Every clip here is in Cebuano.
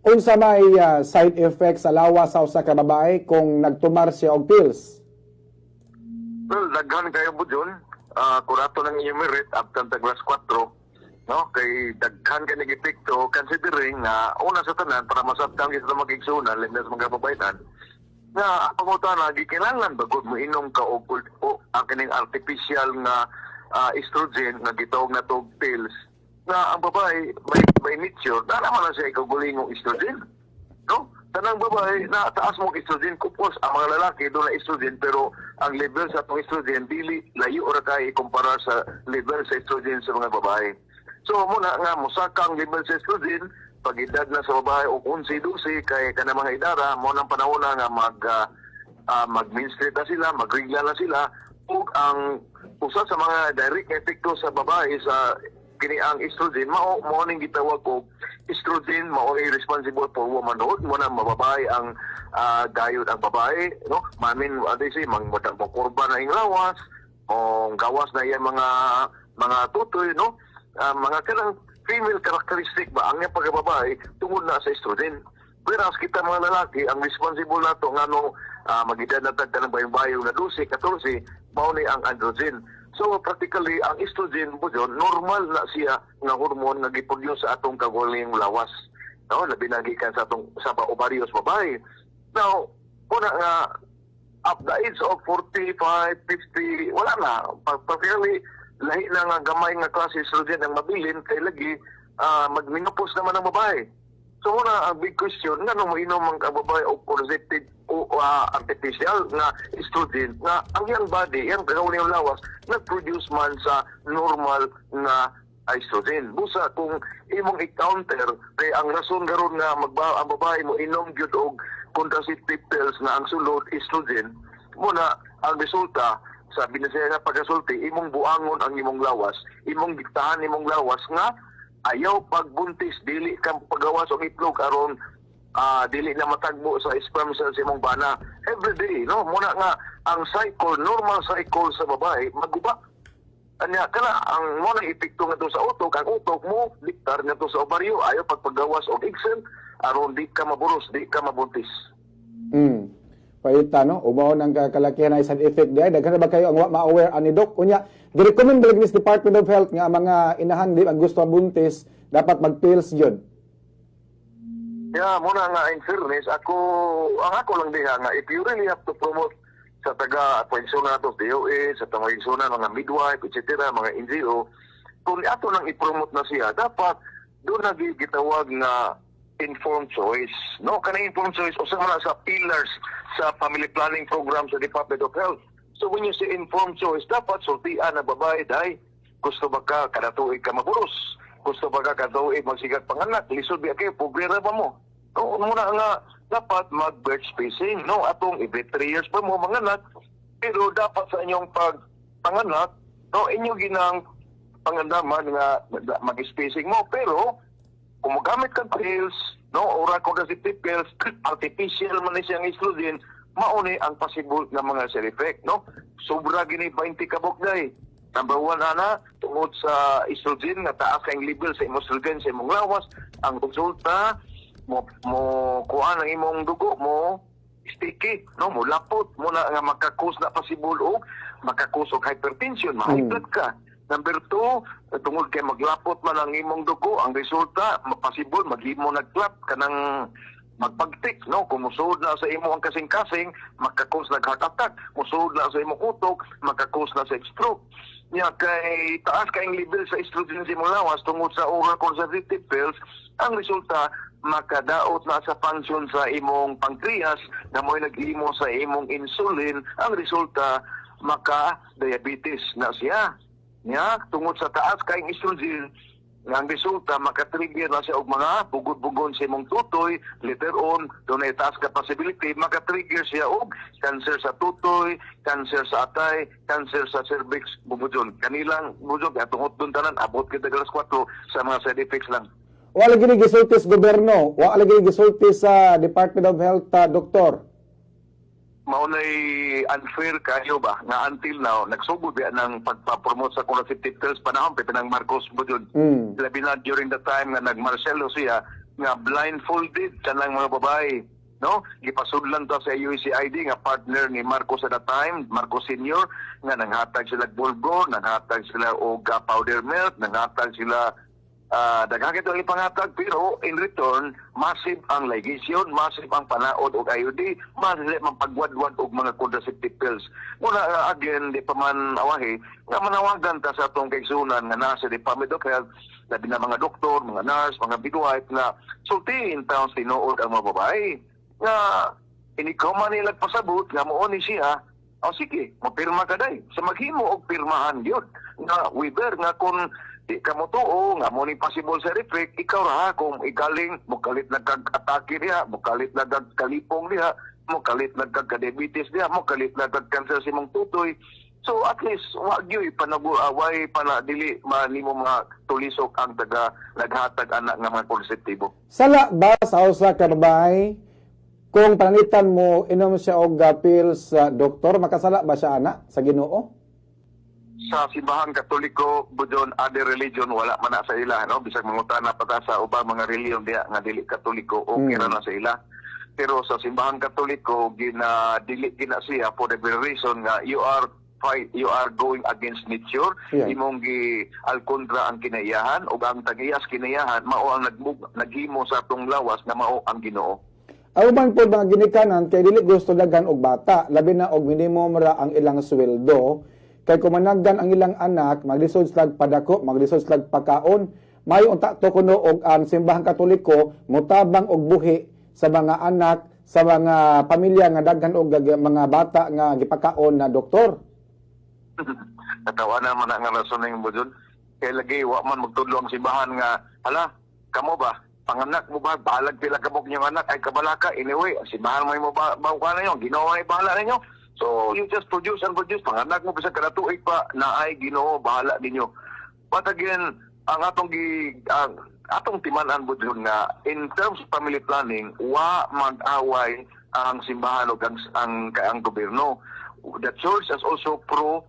Unsa may side effect sa lawas sa usa ka babae kung nagtumar siya og pills? Well, daghan kayo po dyan. Kurato ng inyong merit, abtan tag alas 4, no? Kay daghan ka nag-epekto, considering nga, una sa tanan, para masabtang kita mag-igsunan, labi sa mga babayitan, nga ang pangutana, gikinahanglan ba gud mo inom ka og ang kining artificial nga estrogen nga gitawag na tog pills, nga ang babae by nature na naman na siya ikagulingong estrogen, no? Tanang babae na taas mo estrogen. Kupos ang mga lalaki doon na estrogen, pero ang level sa atong estrogen dili layo ra kay ikumpara sa level sa estrogen sa mga babae. So muna nga mosaka ang level sa estrogen pag edad na sa babae og 11, 12, kay kana mga idara mo nang panahon na nga mag-menstruate na sila, magrigla na sila, ug ang usa sa mga direct epekto sa babae sa kini ang estrogen mao mao ning gitawag og estrogen mao ay responsible for womanhood mo na mababae ang gayud ang babae, no? Mamin what they say, mang mo kurba na ing lawas o gawas na iya mga tutoy, no? Mga kanang female characteristic ba ang iyang pagkababae tungod na sa estrogen. Whereas kita mga lalaki, ang responsible nato ngano mag-edad na tag kanang bayong-bayong na 12, 14, mao ni ang androgen. So practically ang estrogen mo yun, normal na siya nga hormone nga giproduce sa atong kagulingong lawas. No, labi na gikan sa atong sa ovaryos babae. Now, una nga up the age of 45, 50, wala na. Particularly, lahi na nga gamay nga klase estrogen ang mabilin kay lagi mag-menopause naman ang babae. So muna ang big question, nga nung mainom ang babae og contraceptive o artificial nga estrogen nga ang iyang body, iyang kagawin yung lawas, nag-produce man sa normal nga estrogen. Busa kung imong i-counter kay ang rason karon nga ang babae mo inom gyud og contraceptive pills nga ang sulod estrogen, muna ang resulta sa binisaya nga pagkasulti, imong buangon ang imong lawas, imong diktahan imong lawas nga ayaw pagbuntis, dili ka pagawas og itlog aron dili na matagbo sa sperm cells imong bana every day, no? Muna nga ang cycle, normal cycle sa babae maguba. Anya kana ang mo na epekto ngadto sa utok, ang utok mo diktar ngadto sa ovaryo ayaw pagpagawas og egg cell aron di ka maburos, di ka mabuntis. Paita, no? Ubaw ng kalakihan ay side effect di ay. Daghan na ba kayo ang wa ma-aware ani, Dok? Unya, gi-recommend ba lagi ni Department of Health nga ang mga inahan di ang gusto buntis dapat mag-pills gyud? Yeah, muna nga in fairness, ako, ang ako lang diha nga if you really have to promote sa taga pwensyon nato DOH, sa taga mga mga midwife, etc., mga NGO, kung ato nang i-promote na siya, dapat doon na gitawag nga informed choice. No, kanang informed choice usa man na sa pillars sa family planning program sa Department of Health. So when you say informed choice, dapat sultian na babae, "Day, gusto ba ka kada tuig ka maburos? Gusto ba ka kada tuig magsigag panganak? Lisod biya kayo, pobre ra ba mo?" No, muna nga dapat mag birth spacing, no? Atong every 3 years pa mo manganak, pero dapat sa inyong pag panganak, no, inyo ginang pangandaman nga mag-spacing mo, pero kung magamit kang pills, no, oral contraceptive pills, artificial man ni siyang estrogen, mauni ang possible nga mga side effect, no? Sobra gini 20 kabuk day. Number one, ana, tungod sa estrogen nga taas kang level sa imong estrogen sa imong lawas, ang resulta mo mo kuha ang imong dugo mo sticky, no, mo lapot mo na nga maka-cause na possible og maka-cause og hypertension, ma-high blood ka. Number two, tungod kay maglapot man ang imong dugo, ang resulta, possible maghimo nag-clot kanang magpagtik, no? Kung musuod na sa imo ang kasing-kasing, maka-cause nag heart attack. Musuod na sa imong utok, maka-cause na sa stroke. Nya kay taas kay level sa estrogen sa imong lawas tungod sa oral contraceptive pills, ang resulta makadaot na sa function sa imong pancreas na mo'y naghimo sa imong insulin, ang resulta maka diabetes na siya. Nya tungod sa taas kay estrogen nga ang resulta maka-trigger na siya og mga bugod-bugon sa imong tutoy. Later on doon ay taas ka possibility maka-trigger siya og cancer sa tutoy, cancer sa atay, cancer sa cervix, bubudyon. Kanilang bubudyon kaya tungod dun tanan abot kita alas 4 sa mga side effects lang. Wa lagi ni gisulti sa gobyerno, wa lagi ni gisulti sa Department of Health, doktor. Mao nay unfair kayo ba nga until now nagsugod biya ng pagpa-promote sa contraceptive pills panahon pa ng Marcos bujud. Labi na during the time nga nag-martial law siya. Nga blindfolded kanang mga babae, no? Gipasudlan ta sa USAID nga partner ni Marcos at that time, Marcos Senior, nga nanghatag sila og bulgo, nanghatag sila og powder milk, nanghatag sila daghan ito ang ipanghatag, pero in return massive ang ligation, massive ang panaod og IUD, massive ang pagwadwad og mga contraceptive pills. Muna again, di pa man awahi nga manawagan ta sa atong kaigsunan nga nasa Department of Health, labi na mga doktor, mga nurse, mga midwife, nga sultiin taon tinuod ang mga babae nga inikaw man nila pasabot nga mo ni siya. O sige, mapirma ka day. Sa maghimo og pirmahan gyud nga waiver nga kung di ka mo tuo nga mo ni possible side effect, ikaw ra kung ikaling mokalit na kag atake diha, mokalit na kag kalipong diha, mokalit na kag diabetes diha, mokalit na kag cancer sa imong tutoy. So at least wa gyud panagu away pana dili manimo mga tulisok ang taga naghatag ana nga mga konseptibo. Sala ba sa usa ka babae kung pananglitan mo inom siya og pills sa doktor, makasala ba siya ana sa Ginoo? Sa Simbahang Katoliko budon, other religion wala man na sa ila, no? Bisag mangutana pa ta sa ubang mga relihiyon diha nga dili Katoliko, okay ra na sa ila, pero sa Simbahang Katoliko gina dili gina siya for the very reason nga you are going against nature. Imong gi alkontra ang kinaiyahan, ug ang tagiyas kinaiyahan mao ang naghimo sa atong lawas nga mao ang Ginoo. Ang uban po mga ginikanan kay dili gusto daghan og bata, labi na og minimum ra ang ilang sweldo. Kay kung managdan ang ilang anak, maglisod slag padako, maglisod slag pakaon. Mayo unta to kuno og ang Simbahang Katoliko motabang og buhi sa mga anak sa mga pamilya nga daghan og mga bata nga gipakaon na doktor. Natawa na man ang rason ning budon. Kay lagi wa man magtudlo ang simbahan nga hala kamo ba, panganak mo ba, bahalag pila kabok niyong anak ay kabalaka. Anyway, ang simbahan mo mo ba ba ninyo, Ginoo ay bahala ninyo. So you just produce and produce, panganak mo bisag kada tuig pa na ay Ginoo bahala ninyo. But again, ang atong gi ang atong timan-an budon nga in terms of family planning, wa mag-away ang simbahan o ang gobyerno. The church is also pro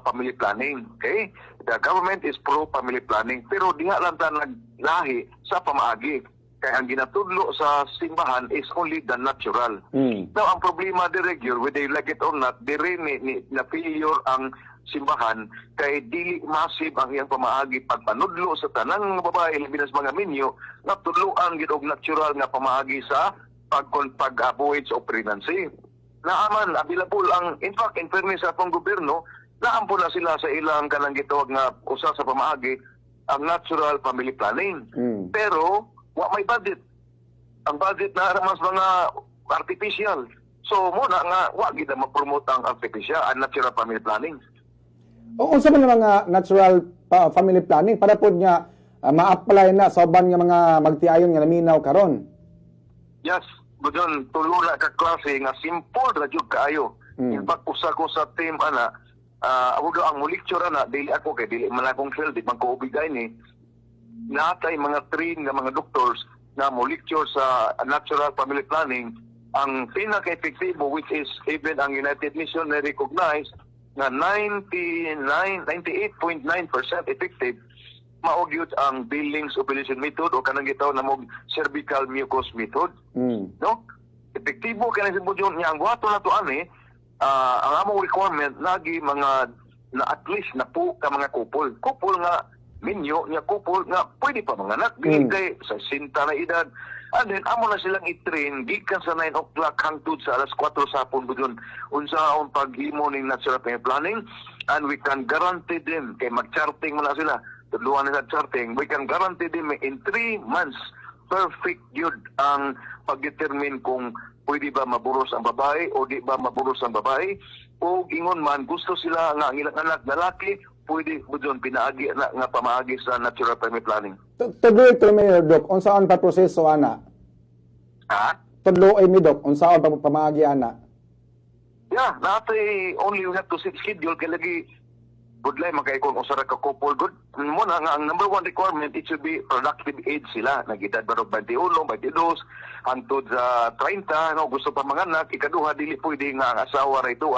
family planning. Okay? The government is pro family planning, pero diha lang ta naglahi sa pamaagi. Kaya ang ginatudlo sa simbahan is only the natural. Now, ang problema dire gyud, whether you like it or not, dire ni na failure ang simbahan kay dili massive ang iyang pamaagi pagpanudlo sa tanang mga babae, labi na sa mga minyo, nga tudloan gid og natural nga pamaagi sa pag-avoid sa pregnancy. Naaman available ang, in fact, in fairness sa atong gobyerno, naampo na sila sa ilang kanang gitawag nga usa sa pamaagi ang natural family planning. Pero wa may budget. Ang budget na mas mga artificial. So mo na nga wa gid na ma-promote ang artificial, ang natural family planning. O unsa man ang mga natural family planning para pod nga ma-apply na sa uban nga mga magtiayon nga naminaw karon? Yes, budon, tulo na ka klase nga simple ra jud kaayo. In fact, usa ko sa team ana, uh, ang mo lecture ana, dili ako kay dili man akong field, di man ko ubigay ni. Natay mga train nga mga doctors na mo lecture sa natural family planning. Ang pinaka-epektibo, which is even ang United Nations na recognize nga 99 98.9% effective, mao gyud ang Billings ovulation method o kanang gitawag na mog cervical mucus method, no? Epektibo kay sa budyon niya. Ang buhaton nato ani, ang among requirement lagi mga na at least na po ka mga couple couple nga minyo nga couple nga pwede pa mga anak, dili kay sa sinta na edad. And then amo na silang i-train gikan sa 9 o'clock hangtod sa alas 4 sa hapon budyon unsa ang paghimo ning natural family planning. And we can guarantee them kay mag-charting man na sila, tudluan nila charting, we can guarantee them in 3 months perfect yun ang pag-determine kung pwede ba maburos ang babae o di ba maburos ang babae. O ingon man gusto sila nga ang ilang anak lalaki, pwede budyon pinaagi na nga pamaagi sa natural family planning. Tudloy to Mayor Dok, unsaon pa proseso ana? Ha? Tudloy mi, Dok, unsaon pa pamaagi ana? Yeah, natay only you have to set schedule kay lagi budlay makay kung usa ra ka couple good mo na nga ang number one requirement, it should be productive age sila, nag-edad ba og 21, 22 hangtod sa 30, no, gusto pa manganak. Ikaduha, dili pwede nga ang asawa ra ito,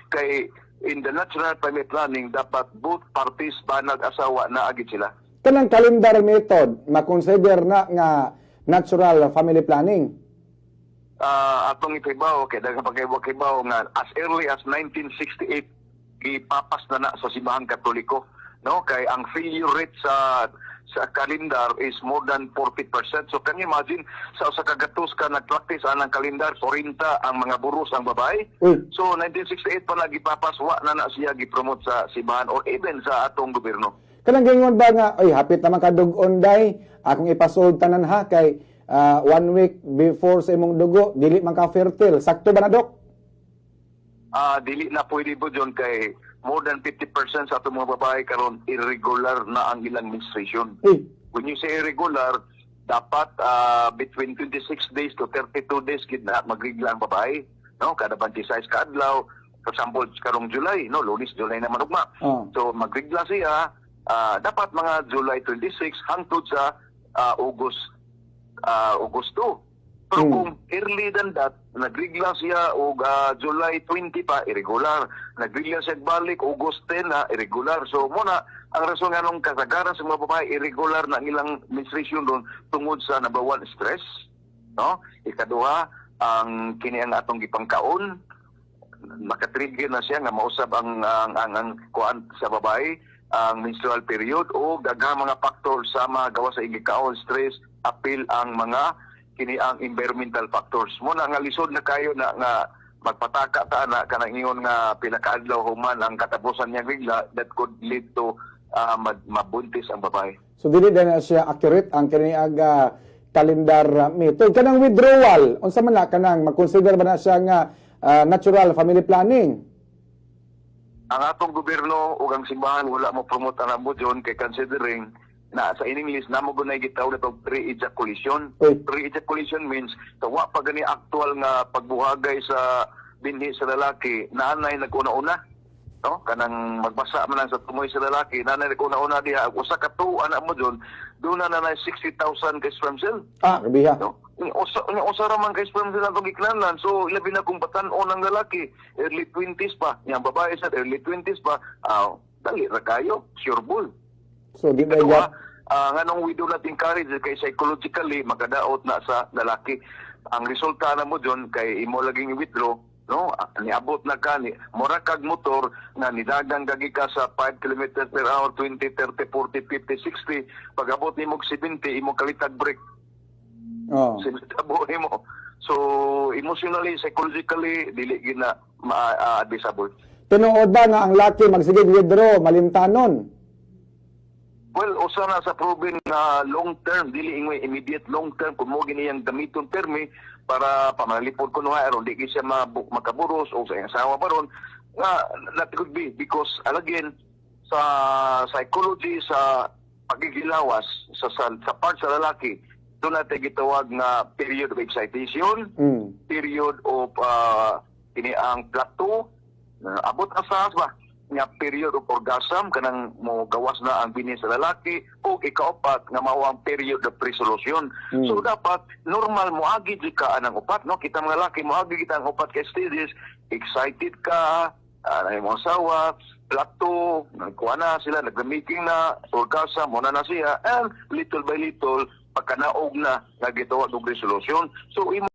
kay in the natural family planning dapat both parties, banag asawa, na agid sila. Kanang calendar method, makonsider na nga natural family planning? Atong ipahibaw kay daghang pagkaibaw nga as early as 1968 gipapas na na sa Simbahang Katoliko, no, kay ang failure rate sa kalendar is more than 40%. So can you imagine, sa usa ka gatos ka nagpractice anang kalendar, 40 ang mga buros ang babae. Uy. So 1968 pa na gipapas, wa na na siya gipromote sa simbahan or even sa atong gobyerno. Kanang gingon ba nga, "Oy, hapit naman kadug-on day, akong ipasold tanan ha, kay one week before sa imong dugo, dili man ka fertile." Sakto ba na, Dok? Dili na pwede po dyan kay more than 50% sa atong mga babae karon irregular na ang ilang menstruation. Uy. When you say irregular, dapat between 26 days to 32 days gid na magrigla ang babae, no? Kada 26 ka adlaw, for example, karong July, no, Lunes, July na manugma. So magrigla siya dapat mga July 26 hangtod sa August Agosto. Pero kung early than that, nagrigla siya og July 20 pa, irregular. Nagrigla siya balik August 10 na, irregular. So mo na ang rason nga nung kasagaran sa mga babae irregular na ang ilang menstruation doon tungod sa number one, stress, no? Ikaduha, ang kini ang atong gipangkaon, makatrigger na siya nga mausab ang kuan sa babae, ang menstrual period, o daghang mga factor sama gawas sa gikaon, stress, apil ang mga kini ang environmental factors. Mo na nga lisod na kayo na nga magpataka ta na kanang ingon nga pila ka adlaw human ang katapusan niya bigla that could lead to mabuntis ang babae. So dili na siya accurate ang kini aga calendar method. Kanang withdrawal, unsa man na kanang mag-consider ba na siya nga natural family planning? Ang atong gobyerno ug ang simbahan wala mo promote ang mo kay considering na sa in English namo gunay gitawag na pre-ejaculation. Uy. Pre-ejaculation means wa pa gani actual nga pagbuhagay sa binhi sa lalaki, naanay naguna-una. No? Kanang magbasa man lang sa tumoy sa lalaki, naanay naguna-una diha usa ka tuo ana mo dun, doon na na 60,000 ka sperm cell. Ah, grabiha. No? Usa ra man kay sperm cell atong giklanlan. So labi na kung batan-on ang lalaki, early 20s pa, yang babae sa early 20s pa, dali ra kayo, sure bull. So di ba Ikaduha, nganong we do not encourage kay psychologically makadaot na sa lalaki. Ang resulta na mo dyon kay imo laging i-withdraw, no? Niabot na ka ni mura kag motor nga nidagang gagi ka sa 5 km per hour, 20, 30, 40, 50, 60, pag abot nimo og 70, imo kalitag brake. Sinatabo nimo. So emotionally, psychologically dili gid na ma-advisable. Tinuod ba nga ang laki magsigig withdraw malimtanon? Well, usa na sa proven nga long term, dili ingoy immediate, long term kung mo gini iyang gamiton permi para pamalipod kuno aron di siya makaburos o sa iyang asawa pa ron nga that could be because again sa psychology sa pagigilawas sa part sa lalaki, doon natin gitawag nga period of excitation, period of kini ang plateau, abot na sa ba nga period of orgasm, kanang mo gawas na ang bini sa lalaki, o ikaupat nga mao ang period of resolution. So dapat normal moagi jud ka anang upat, no? Kita mga lalaki moagi kita ang upat ka stages: excited ka, na imong asawa, plateau, nagkuha na sila, nag-making na, orgasm mo na na siya, and little by little pagkanaog na nga gitawag og resolution. So imo